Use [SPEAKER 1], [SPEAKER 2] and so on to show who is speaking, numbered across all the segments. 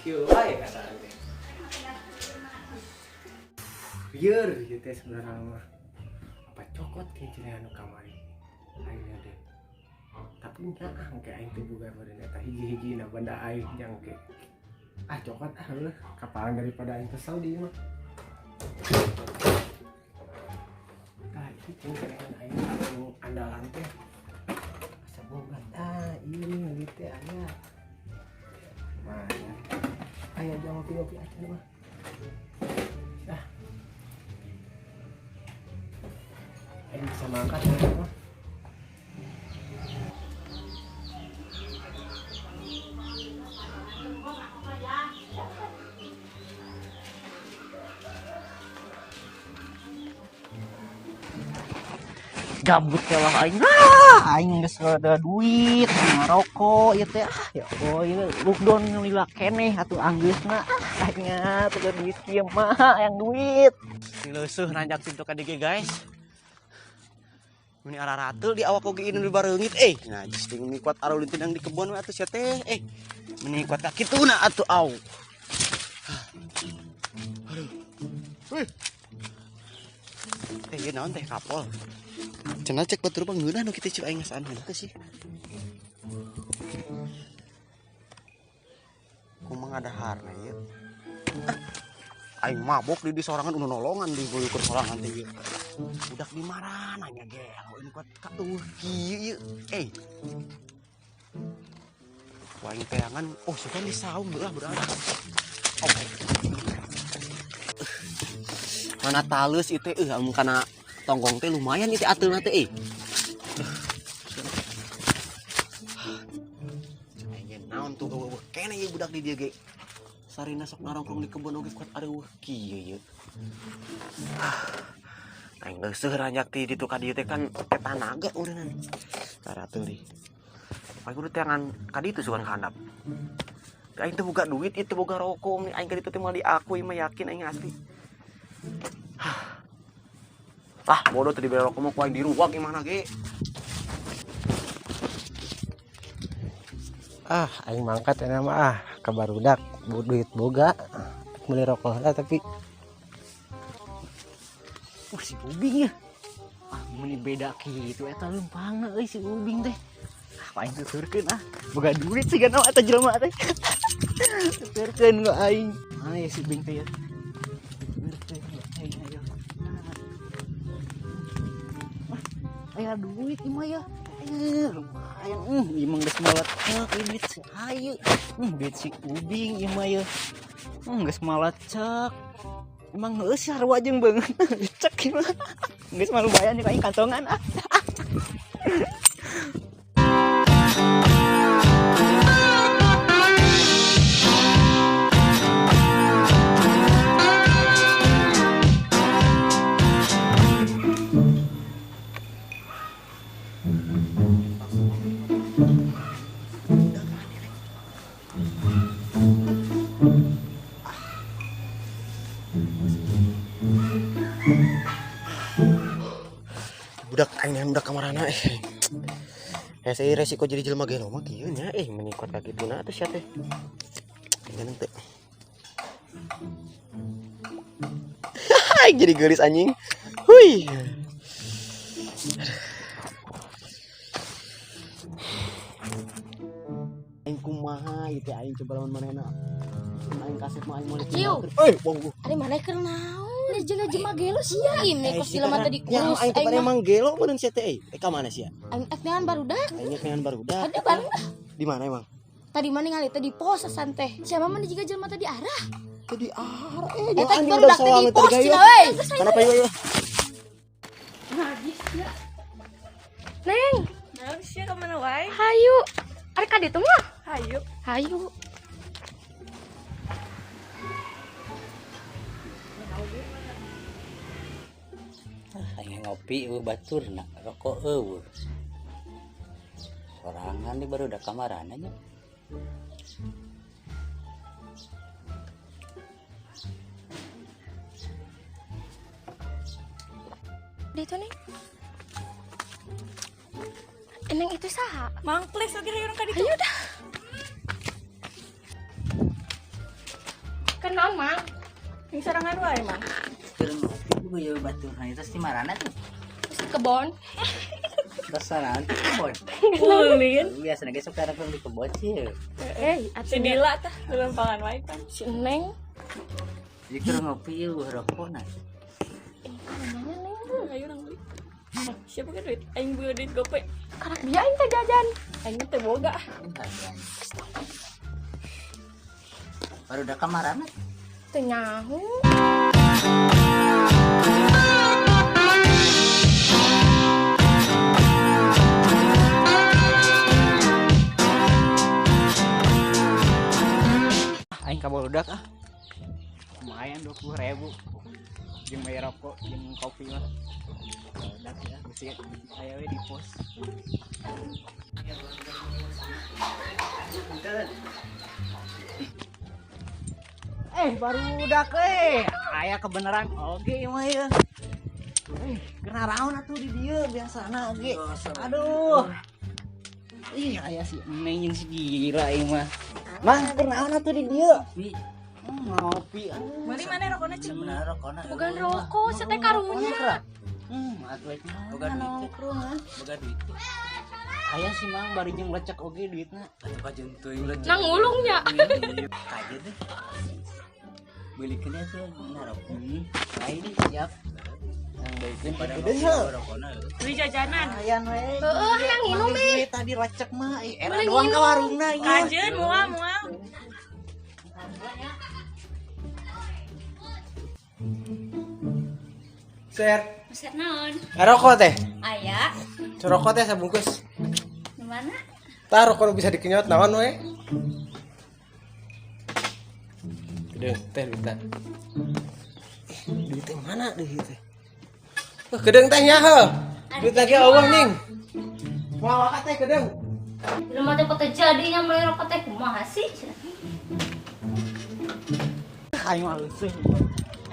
[SPEAKER 1] Kieu wae kasaan teh. Lieur ieu teh sebenarnya mah. Apa cokot kincir anu kamari. Aing deh. Tapi nyaah engke aing teh boga meureun eta hiji-hijina benda aing jangke. Ah cokot ah heuh kapalan daripada aing kesel di imah. Tah itu cengkerengan aing anu andalan teh. Asa boga tah ieu nih teh aya. Lumayan. Aya jang ngopi-ngopi acan mah. Dah. Aing bisa mangkat ya mah.
[SPEAKER 2] Gabut ya lah aing. Ah, aing geus ada duit, ngarokok ieu teh. Ah, ya Allah, ieu lockdown lila keneh atuh anggeusna. Ah, aing teu ada duit kieu mah, yang duit.
[SPEAKER 3] Leuseurh nanjak pintu ka dieu guys. Meni ararateul di awak oge ini bareungit eh. Najis ting meni kuat arulin tinang di kebon we atuh sia teh. Eh, meni kuat ka kituna atuh au. Aduh. Wih. Teh ieu naon teh kapol. Cenah cek batur mah ngeunah nu kitu cik aing ngasaan heula teh sih. Kumaha ngadaharna ieu? Aing mabok di sorangan unu nolongan di beukur sorangan teh ieu. Budak di marana nya gelo ini kuat ka eueuh kieu ieu. Eh. Ku aing teangan, oh suka di saung heulah berarti. Oh. Mana talus ieu teh eueuh amun kana tonggong teh lumayan ieu teh ateulna teh eh. Aing naon tuh eueuh keneh ieu budak di dieu ge. Sarina sok narongkrong di kebon oge kuat areueuh kieu ieu. Aing leuseurh ranjak ti ditu ka dieu teh kan teh tanaga ureunan. Sarateul deui. Aing kudu teangan ka ditu sugan ka handap. Aing teh boga duit, ieu teh boga rokok, aing ka ditu teh moal diakui mah yakin aing asli. Ah, bodoh tadi dibeli rokok mah ku aing diruak gimana ge.
[SPEAKER 1] Ah, aing mangkat enak mah ah, ka barudak duit boga beli rokok lah tapi
[SPEAKER 2] si Ubing ya. Ah, meni beda kitu eta leumpangna euy si Ubing teh. Ah, aing tuturkeun ah. Boga duit sih gana eta jelema teh. Tuturkeun ku aing. Mana ya si Ubing teh ya? Tuturkeun ku aing ayo. Wah, aya duit ieu mah ya. Lumayan, ieu mah geus malecek ieu duit si ayu. Duit si Ubing ieu mah ya. Geus malecek. Emang heueuh sarua jeung beungeut. Cek ieu mah. Geus mah lumayan ieu aing kantongan ah.
[SPEAKER 3] Budak aing budak kamarana eh. Hese resiko jadi jelema gelo mah kieu nya eh meni kuat ka kituna atuh sia teh. Ganteng teh. Jadi geulis anjing. Hui. Aing kumaha ieu teh aing coba lawan manehna. Aing kasep mah aing moal
[SPEAKER 4] Ciu.
[SPEAKER 3] Eh, wong.
[SPEAKER 4] Ari maneh keur naon? Jeung jelema gelo sia. Ini kos jelema tadi
[SPEAKER 3] Ya,
[SPEAKER 4] kurus.
[SPEAKER 3] aing teh emang gelo meureun sia teh. Eh, ka mana sia?
[SPEAKER 4] Aing ek neangan barudak.
[SPEAKER 3] Aing ek neangan barudak.
[SPEAKER 4] Ada bareng.
[SPEAKER 3] Di mana emang?
[SPEAKER 4] Tadi mana ningali teh di pos santai. Siapa mana jiga jelema tadi arah?
[SPEAKER 3] Tadi arah. Eh,
[SPEAKER 4] Eta
[SPEAKER 3] jangan
[SPEAKER 4] barudak teh di pos cenah we.
[SPEAKER 3] Kenapa ieu ieu?
[SPEAKER 4] Najis sia. Neng,
[SPEAKER 5] Naon sia ka mana wae?
[SPEAKER 4] Hayu. Ari ka ditu mah?
[SPEAKER 5] Hayu.
[SPEAKER 4] Hayu.
[SPEAKER 6] Aing ngopi eueuh baturna, rokok eueuh. Sorangan di barudak kamarana nya.
[SPEAKER 4] Ditu Neng. Neng itu saha?
[SPEAKER 5] Mangples oge hayu urang ka ditu.
[SPEAKER 4] Hayu dah. Kenaon, Mang?
[SPEAKER 5] Yang sorangan wae, Mang.
[SPEAKER 6] Keur ngopi gue ya batur nah itu di marana tuh.
[SPEAKER 4] Terus di kebon.
[SPEAKER 6] Terus sarana di kebon.
[SPEAKER 5] Ulin.
[SPEAKER 6] Biasanya ge sok nongkrong di kebon sih.
[SPEAKER 4] Eh,
[SPEAKER 5] Si Dila tah lempangan wae kan.
[SPEAKER 4] Si Neng.
[SPEAKER 6] Jadi keur ngopi ieu rokok nah.
[SPEAKER 4] Eh, namanya Neng.
[SPEAKER 5] Ayo urang beli. Siapa kan duit? Aing boga duit gope.
[SPEAKER 4] Karak dia aing teh jajan.
[SPEAKER 5] Aing teh boga.
[SPEAKER 6] Baru udah kamarana.
[SPEAKER 4] Teu nyaho.
[SPEAKER 2] Aing ka barudak ah. Lumayan 20.000. Jeung bayar rokok, jeung kopi mah. Barudak ya, bisi aya we di pos. Eh, barudak eh. Aya kebenaran oge ieu mah ieu. Eh, kena raon atuh di dieu biasana oge. Aduh. Ih, aya si Neng jeung si Gila ieu mah. Mang, kunaon atuh di dieu?
[SPEAKER 6] Ngopi.
[SPEAKER 2] Ngopi. Aduh.
[SPEAKER 5] Meuli mana rokona cing?
[SPEAKER 6] Sebenarnya rokona.
[SPEAKER 4] Bukan rokok, sete karunya.
[SPEAKER 2] Atuh rek
[SPEAKER 6] Boga duit.
[SPEAKER 2] nongkrong ah.
[SPEAKER 6] Boga duit.
[SPEAKER 2] Aya sih Mang bari jeung lecek oge duitna.
[SPEAKER 6] Atuh kajeun teuing lecek.
[SPEAKER 4] Nang ngulungnya.
[SPEAKER 6] Kajeun teh. Belikeun atuh na rokok.
[SPEAKER 2] Lain siap. Yang baikeun
[SPEAKER 6] Pada
[SPEAKER 2] kitu deui heuh.
[SPEAKER 6] rokona.
[SPEAKER 5] Beli jajanan.
[SPEAKER 2] Lumayan we.
[SPEAKER 4] Heeh, hayang nginum
[SPEAKER 2] eh. Tadi lecek mah ih, era
[SPEAKER 4] Beli
[SPEAKER 2] doang ka
[SPEAKER 4] nginum.
[SPEAKER 2] warungna ieu.
[SPEAKER 5] Kajeun moal moal.
[SPEAKER 1] Ser,
[SPEAKER 4] Buset naon?
[SPEAKER 1] ngarokok teh.
[SPEAKER 4] Aya.
[SPEAKER 1] Rokok teh sabungkus.
[SPEAKER 4] Di mana?
[SPEAKER 1] Tah rokok nu bisa dikenyot naon we? Kedeung teh duitna. Duit teh mana deui teh? Heuh, kedeung teh nya heuh. Duit lagi eueuh ning. Moal wakat teh kedeung.
[SPEAKER 4] Jelema teh kok jadinya meuli rokok teh kumaha sih?
[SPEAKER 2] Aing mah leuseung.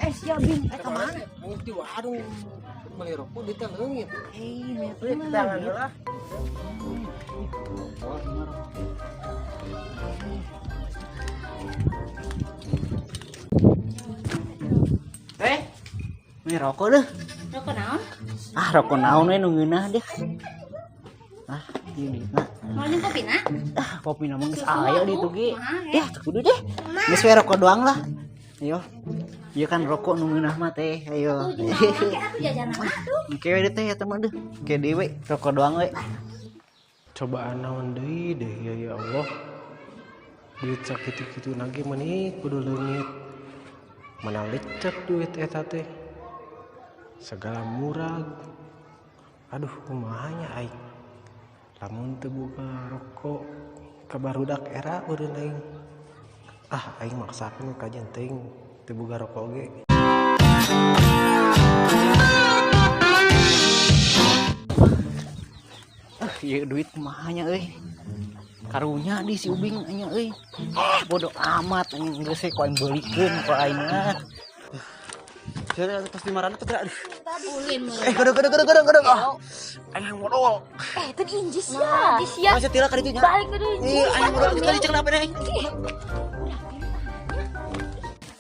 [SPEAKER 2] Eh, sia Bing, eh ka mana?
[SPEAKER 1] Aing di warung meuli rokok duitna leungit.
[SPEAKER 2] Eh,
[SPEAKER 1] Duit tangan heula.
[SPEAKER 2] Eh, meuli rokok deh.
[SPEAKER 4] Rokok naon?
[SPEAKER 2] Ah, rokok naon we nu ngeunah deh. Ah, ieu duitna.
[SPEAKER 4] Mau jeung kopi na?
[SPEAKER 2] Ah, kopi na mah geus
[SPEAKER 4] Susu
[SPEAKER 2] aya
[SPEAKER 4] mah,
[SPEAKER 2] di itu ge.
[SPEAKER 4] mahal, ya.
[SPEAKER 2] Ya, kudu deh. Geus we rokok doang lah. Ayo. Ieu kan rokok nu ngeunah mah teh, ayo.
[SPEAKER 4] Tuh jeung naon ke atuh jajanan atuh.
[SPEAKER 2] Engke we deh teh eta mah deh. Engke deui we rokok doang we.
[SPEAKER 1] Cobaan naon deui deh ya ya Allah. Duit sakitu-kitu nage meuni kudu leungit. Mana lecek duit eta teh. Segala murag. Aduh kumaha nya aing. Lamun teu boga rokok ka barudak era eureun aing. Ah aing maksakeun kajeun teuing teu boga rokok ge.
[SPEAKER 2] Ah, ieu duit kumaha nya euy. Karunya di si Ubing nya euy. Bodoh amat anjing geus we ku aing beulikeun ku aing mah.
[SPEAKER 3] Saya pas di marana tuh aduh.
[SPEAKER 4] Ulin
[SPEAKER 3] Eh, gedung gedung gedung gedung gedung. Ah. Aing hayang modal.
[SPEAKER 4] Eh, itu diinjis ya. Injis ya.
[SPEAKER 3] Masih tila ka ditu nya.
[SPEAKER 4] Balik ke diinjis.
[SPEAKER 3] Ih, aing modal tadi cek apa aing.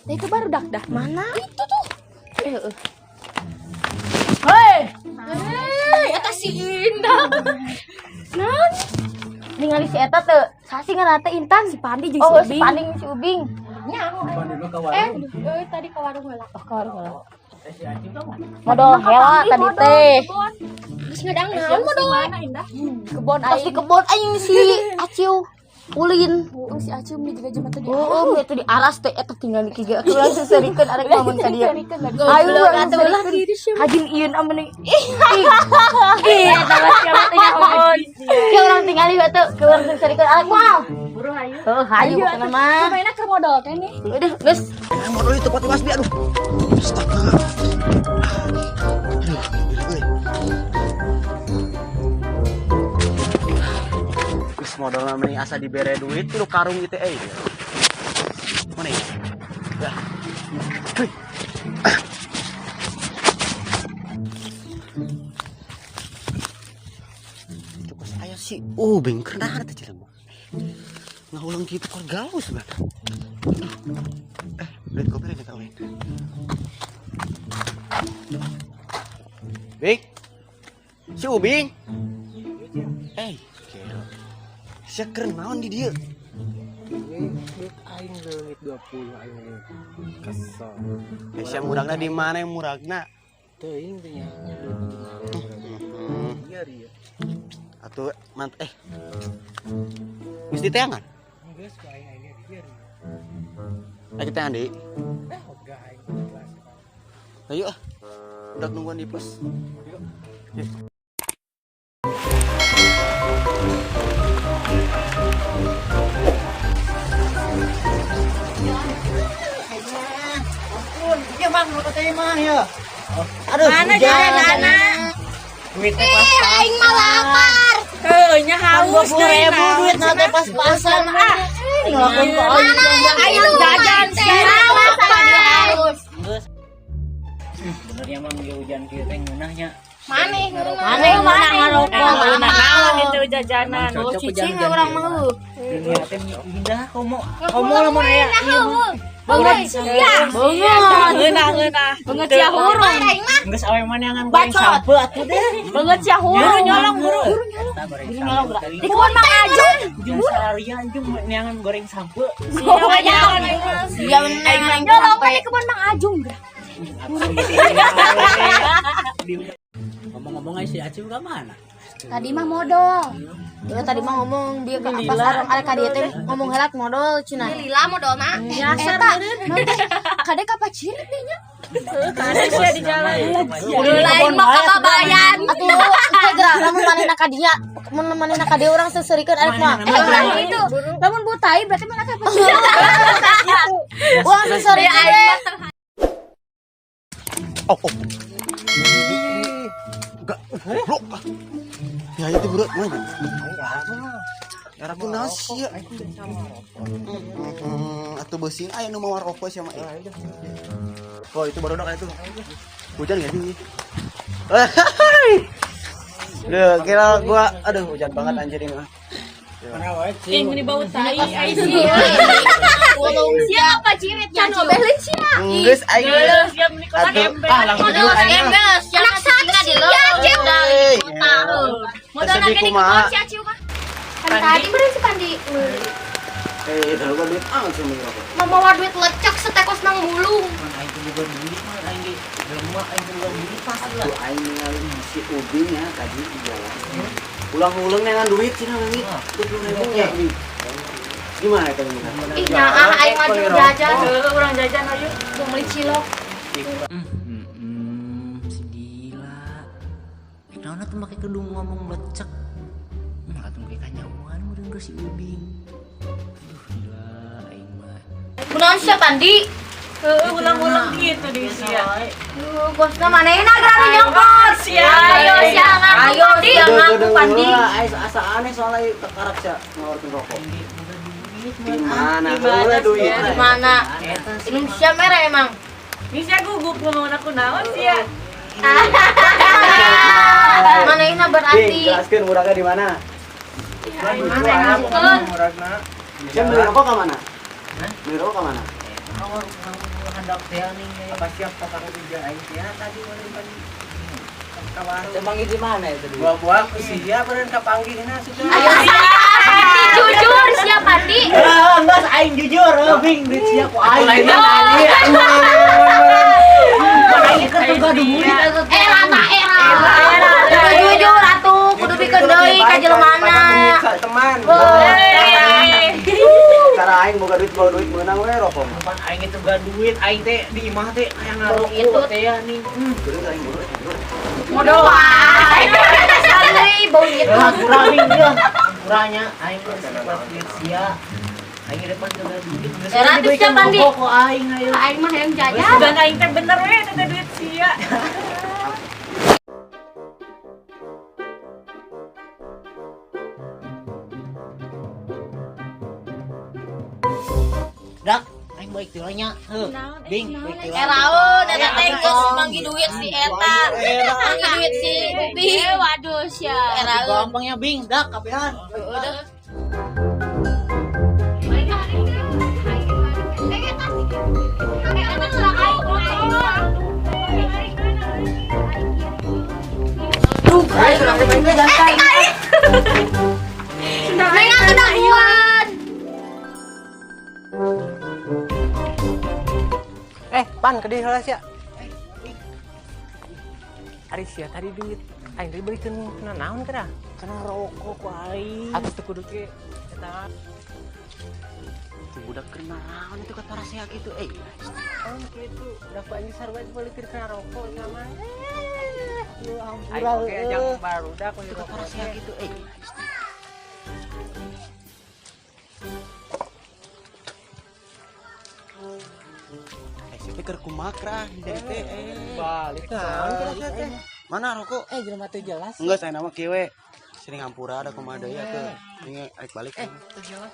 [SPEAKER 4] Nah, itu baru dak dah. Mana? Itu tuh. Eh. Hei. Hei, eta si Indah. Naon?
[SPEAKER 7] Ningali si eta teu sasi ngaranna teh Intan.
[SPEAKER 4] Si Pandi jeung
[SPEAKER 7] Oh,
[SPEAKER 4] si
[SPEAKER 7] si
[SPEAKER 4] Ubing.
[SPEAKER 7] Pandi jeung si Ubing.
[SPEAKER 4] Nyaho. Eh, eh, tadi ke warung heula.
[SPEAKER 7] Oh, ka warung heula. Modal heula tadi teh.
[SPEAKER 4] Geus ngedang naon modal? Mana Indah?
[SPEAKER 7] Kebon aing. Pasti kebon aing si Aciu ulin.
[SPEAKER 4] Oh, si Aciu meni juga jelema tadi.
[SPEAKER 7] Oh, itu di aras teh eta tinggal di kieu. Aku langsung serikeun arek ngomong ka dia. Ayo
[SPEAKER 4] Goblok
[SPEAKER 7] langsung
[SPEAKER 4] atuh
[SPEAKER 7] serikeun. Hajin ieun ameni. Ih,
[SPEAKER 5] Ih, eta mah siapa teh nyahoon.
[SPEAKER 7] Ke urang tingali batu, ke urang langsung serikeun arek moal.
[SPEAKER 5] Buru hayu.
[SPEAKER 7] Heuh, hayu pokona mah.
[SPEAKER 4] Cobain keur modal teh nih.
[SPEAKER 7] Udah, geus.
[SPEAKER 3] Aing modal itu pati wasbi aduh. Astaga. Aduh, gila euy. Geus modalna mending asa dibere duit tilu karung ieu teh euy. Mana ya? Dah. Heuy. Itu kos aya si Ubing keur nahan teh jelema. Ngaulang kitu kor galau sebenarnya. Duit kopi lain ka lain. Bing. Si Ubing. Eh, gelo. Sia keur naon di dieu?
[SPEAKER 1] Duit aing leungit 20 aing leungit. Kesel.
[SPEAKER 3] Eh, sia muragna di mana yang muragna?
[SPEAKER 1] Teuing teh nya. Iya iya.
[SPEAKER 3] Atuh mant eh. Geus diteangan?
[SPEAKER 1] Geus ku aing aing ieu.
[SPEAKER 3] Ayo kita deui.
[SPEAKER 1] Eh, ogah aing kelas.
[SPEAKER 3] Ayo ah. Udah nungguan di pos. Yuk.
[SPEAKER 2] Ampun, iya mang, lu katanya mang ya. Aduh,
[SPEAKER 5] Mana
[SPEAKER 2] hujan.
[SPEAKER 5] jajanana?
[SPEAKER 2] Duitnya pas
[SPEAKER 7] Aing mah lapar.
[SPEAKER 5] Heuh, nya haus
[SPEAKER 2] 20.000 duit nanti pas-pasan ah. Ngelakuin ke aing.
[SPEAKER 7] Aing
[SPEAKER 5] jajan sih.
[SPEAKER 7] Lapar.
[SPEAKER 2] Bener ya mang, ya hujan kieu teh ngeunahnya.
[SPEAKER 7] Maneh
[SPEAKER 5] Maneh mana ngarokok,
[SPEAKER 7] Mana
[SPEAKER 5] naon itu jajanan.
[SPEAKER 2] Cocok
[SPEAKER 7] Cicing
[SPEAKER 2] hujan-hujan
[SPEAKER 7] urang
[SPEAKER 2] kieu.
[SPEAKER 7] mah heuh.
[SPEAKER 2] Dunia teh indah komo. Komo lamun aya ieu mah.
[SPEAKER 7] Banget. Ya.
[SPEAKER 5] Banget. Ngeunah ngeunah. Banget sia hurung.
[SPEAKER 7] Aing mah
[SPEAKER 2] Geus awe maneangan goreng
[SPEAKER 7] Bacot.
[SPEAKER 2] sampe atuh deh.
[SPEAKER 5] Banget sia hurung nyolong buru.
[SPEAKER 2] Eta goreng sampe.
[SPEAKER 7] di kebun Mang Ajun.
[SPEAKER 2] Jeung salarian jeung neangan goreng sampe.
[SPEAKER 7] Iya bener. Nyolong mah di kebun Mang Ajung.
[SPEAKER 6] Ngomong-ngomong ai si Acu ka mana?
[SPEAKER 4] Tadi mah modal. Ya tadi mah ngomong dia ke pas arang arek ka dieu teh ngomong helat modal cenah. Lila modal mah. Eta kade ka pacirit deh nya.
[SPEAKER 5] Kade sia di jalan.
[SPEAKER 7] Lain mah kababayan. Atuh teh geura lamun manehna ka dinya, mun manehna ka dieu urang seserikeun arek mah.
[SPEAKER 4] Urang itu lamun butai berarti mana ka pacirit.
[SPEAKER 7] Urang seserikeun we.
[SPEAKER 3] Oh, oh. Enggak, goblok. Ya itu bro, mana? Ya ragu nasi ya. Atuh beusi aya nu mawa rokok sia mah. Oh, itu baru itu. Hujan enggak sih? Duh, kira gua aduh hujan banget anjir ini mah.
[SPEAKER 5] Ih, meni bau tai ai sih.
[SPEAKER 7] Sia ka pacirit nya
[SPEAKER 4] Can sia.
[SPEAKER 3] Geus aing.
[SPEAKER 5] Geuleuh sia meni kos
[SPEAKER 3] Atuh,
[SPEAKER 5] gembel.
[SPEAKER 3] ah langsung
[SPEAKER 7] Modal gembel sia
[SPEAKER 4] Anak satu
[SPEAKER 7] di
[SPEAKER 4] sia, Cil.
[SPEAKER 7] kota.
[SPEAKER 4] Modal
[SPEAKER 3] Sedih
[SPEAKER 4] nage di
[SPEAKER 3] kumaha.
[SPEAKER 4] kebun si Aciu mah. Kan tadi beureun si Pandi.
[SPEAKER 3] Eh, itu gua duit ah langsung beli rokok.
[SPEAKER 4] Mau mawa duit lecek setekos nang mulung.
[SPEAKER 2] Mun aing teu boga duit mah aing ge jelema aing teu boga duit pas lah.
[SPEAKER 3] Tuh aing ningali si Ubing ya tadi di jalan. Ulang-ulang nengan duit cenah leungit. 20.000 nya. Gimana itu gimana?
[SPEAKER 4] Ih nyaah aing mah jeung jajan.
[SPEAKER 5] Heuh, urang jajan ayo.
[SPEAKER 4] Mau beli cilok.
[SPEAKER 6] Si Dila. Naon atuh make kedung ngomong lecek. Atuh make kanyawan meureun ke si Ubing. Aduh Dila aing mah.
[SPEAKER 7] Kunaon sia Pandi?
[SPEAKER 5] Heuh, ulang-ulang gitu di sia.
[SPEAKER 7] Duh, bosna manehna geura nu nyongkot.
[SPEAKER 5] Sia.
[SPEAKER 7] Ayo sia ngaku
[SPEAKER 5] Ayo
[SPEAKER 7] Pandi.
[SPEAKER 5] sia ngaku Pandi.
[SPEAKER 3] Asa asa aneh soalnya tekarak sia ngeluarkeun rokok. Di mana?
[SPEAKER 5] Di mana,
[SPEAKER 3] Duit.
[SPEAKER 5] sia?
[SPEAKER 7] Di mana? Ini sia merah emang.
[SPEAKER 5] Ini sia gugup ngomong aku naon sia.
[SPEAKER 7] Manehna
[SPEAKER 3] Bing,
[SPEAKER 7] berarti.
[SPEAKER 3] jelaskeun muragna di mana?
[SPEAKER 5] Ngakukeun.
[SPEAKER 1] Muragna.
[SPEAKER 3] Sia beli rokok ka mana? Beli rokok ka mana?
[SPEAKER 2] Handap teh nih.
[SPEAKER 1] Apa siap tukang uja aing sia tadi meureun tadi. Ka warung.
[SPEAKER 2] Emang di mana itu duit?
[SPEAKER 1] Buah-buah ku sia meureun kapanggihna sudah.
[SPEAKER 7] Jujur sia Pandi.
[SPEAKER 2] Ah, enggak aing jujur, Bing, duit sia ku aing.
[SPEAKER 1] Lainnya tadi.
[SPEAKER 2] Mana aing keur boga duit atuh.
[SPEAKER 7] Era ta era. Kudu jujur atuh, kudu bikeun deui ka jelemana.
[SPEAKER 1] Teman.
[SPEAKER 3] Cara aing boga duit bawa duit meunang we rokok mah.
[SPEAKER 2] Pan aing itu boga duit, aing teh di imah teh aya ngarokok teh ya nih.
[SPEAKER 3] Terus aing boga duit.
[SPEAKER 7] Modal wae. Deui bau gitu.
[SPEAKER 2] Hampura Bing ya. Hampuranya aing geus buat duit sia. Aing depan teu boga duit. Geus
[SPEAKER 7] Era tuh sia, Pandi.
[SPEAKER 2] rokok ku aing ayo.
[SPEAKER 4] Aing mah hayang jajan.
[SPEAKER 5] Dan aing teh bener we eta teh duit sia.
[SPEAKER 2] Dak, aing baik teh nya. Heuh. Bing, baik teh.
[SPEAKER 7] Eraun eta teh geus manggih duit si eta. Manggih duit si Ubing.
[SPEAKER 4] Waduh sia.
[SPEAKER 7] Eraun.
[SPEAKER 2] Gampangnya Bing, dak kabehan.
[SPEAKER 7] Udah.
[SPEAKER 4] Eh, eta.
[SPEAKER 7] Eh, Neng aku daguan.
[SPEAKER 1] Eh, pan ke dieu heula sia. Ari sia tadi duit aing dibelikeun na naon kira?
[SPEAKER 2] Kana rokok ku aing.
[SPEAKER 1] Atuh teu kudu ge eta
[SPEAKER 3] Itu budak keur naon itu ka parasea gitu eh.
[SPEAKER 1] naon kitu. Udah ku aing sarua dibelikeun kana rokok sama.
[SPEAKER 2] Lu
[SPEAKER 1] Aing
[SPEAKER 2] hampura
[SPEAKER 1] oge
[SPEAKER 2] heueuh.
[SPEAKER 1] jang barudak ku
[SPEAKER 3] Itu ka
[SPEAKER 1] rokok
[SPEAKER 3] parasea
[SPEAKER 1] teh.
[SPEAKER 3] gitu eh. Eh, si teh keur kumakra dari teh. Eh.
[SPEAKER 1] Balik naon kira sia teh?
[SPEAKER 3] Mana rokok?
[SPEAKER 1] Eh, jelema teu jelas.
[SPEAKER 3] Enggak, saya nama kieu we. Sering hampura ada kumaha deui atuh. Ini arek balik.
[SPEAKER 1] Teu jelas.